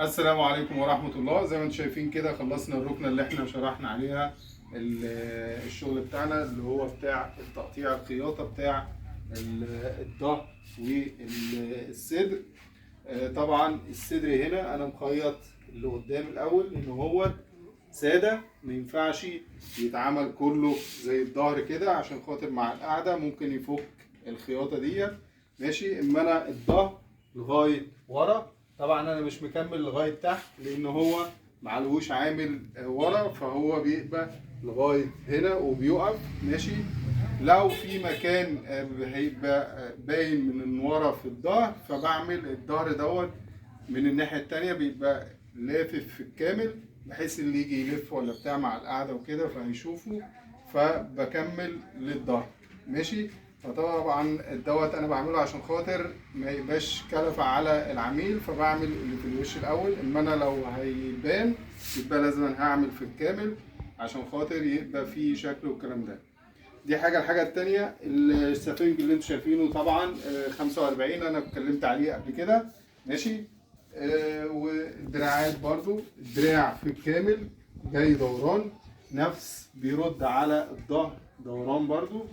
السلام عليكم ورحمة الله. زي ما انتم شايفين كده خلصنا الركنة اللي احنا شرحنا عليها الشغل بتاعنا اللي هو بتاع التقطيع الخياطة بتاع الظهر والصدر. طبعا الصدر هنا انا مخيط اللي قدام الاول ان هو سادة، ما ينفعش يتعمل كله زي الظهر كده عشان خاطر مع القعدة ممكن يفك الخياطة ديت، ماشي. اما انا الظهر لغاية ورا، طبعا انا مش مكمل لغاية تحت لان هو معلهوش عامل ورا، فهو بيبقى لغاية هنا وبيقف، ماشي. لو في مكان هيبقى باين من ورا في الظهر فبعمل الظهر دوت من الناحية التانية بيبقى لافف في الكامل، بحيث اللي يجي يلف ولا بتاع مع القعدة وكده فهيشوفه، فبكمل للظهر، ماشي. فطبعا الدوت انا بعمله عشان خاطر ما يبقاش كلفة على العميل، فبعمل اللي في الوش الاول. اما انا لو هيبان يبقى لازم هعمل في الكامل عشان خاطر يبقى فيه شكل والكلام ده. دي حاجة. الحاجة التانية السفنج اللي انتوا شايفينه طبعا 45 انا اتكلمت عليه قبل كده، ماشي. والدراعات برضو الدراع في الكامل جاي دوران، نفس بيرد على الظهر دوران برضو،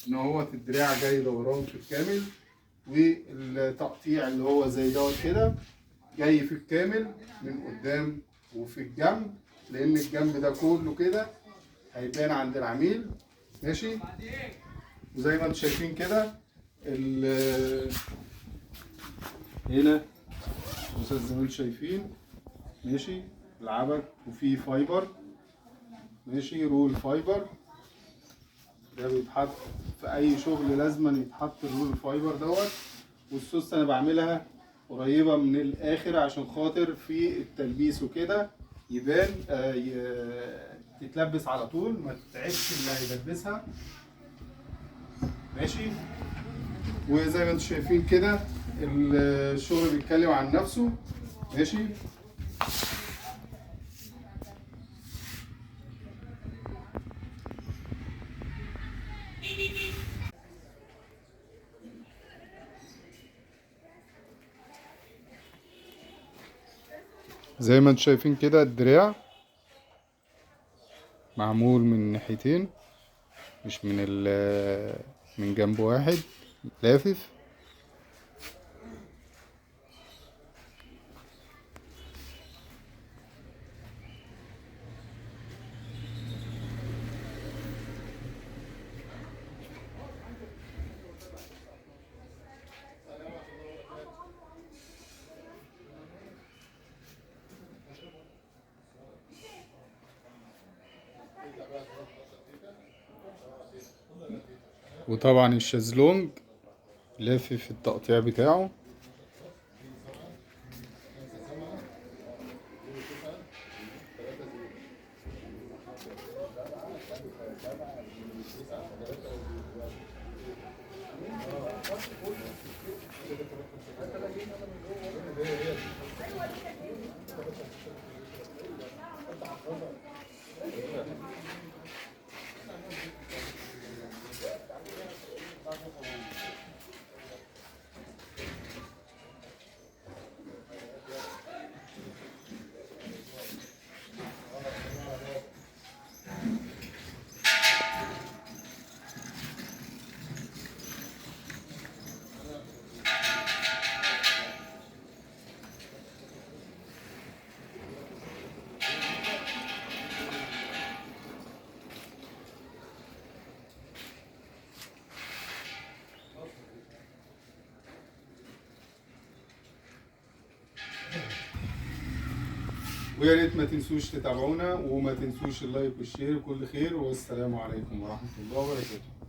ان هو الدراع جاي دوران في الكامل، والتقطيع اللي هو زي دوت كده جاي في الكامل من قدام وفي الجنب، لان الجنب ده كله كده هيبان عند العميل، ماشي. وزي ما انتم شايفين كده هنا زي ما انتم شايفين، ماشي، العبك وفيه fiber، ماشي، roll fiber ده بيتحط في اي شغل، لازما يتحط ال roll fiber دوت. والسوس انا بعملها قريبه من الاخر عشان خاطر في التلبيس وكده يبان، تتلبس على طول ما تتعبش اللي هيلبسها، ماشي. وزي ما انتم شايفين كده الشغل بيتكلم عن نفسه، ماشي. زي ما انتم شايفين كده الدراع معمول من ناحيتين، مش من جنب واحد، لافف. وطبعا الشازلونج لافف التقطيع بتاعه. ويا ريت ما تنسوش تتابعونا وما تنسوش ال like وال share. كل خير، والسلام عليكم ورحمة الله وبركاته.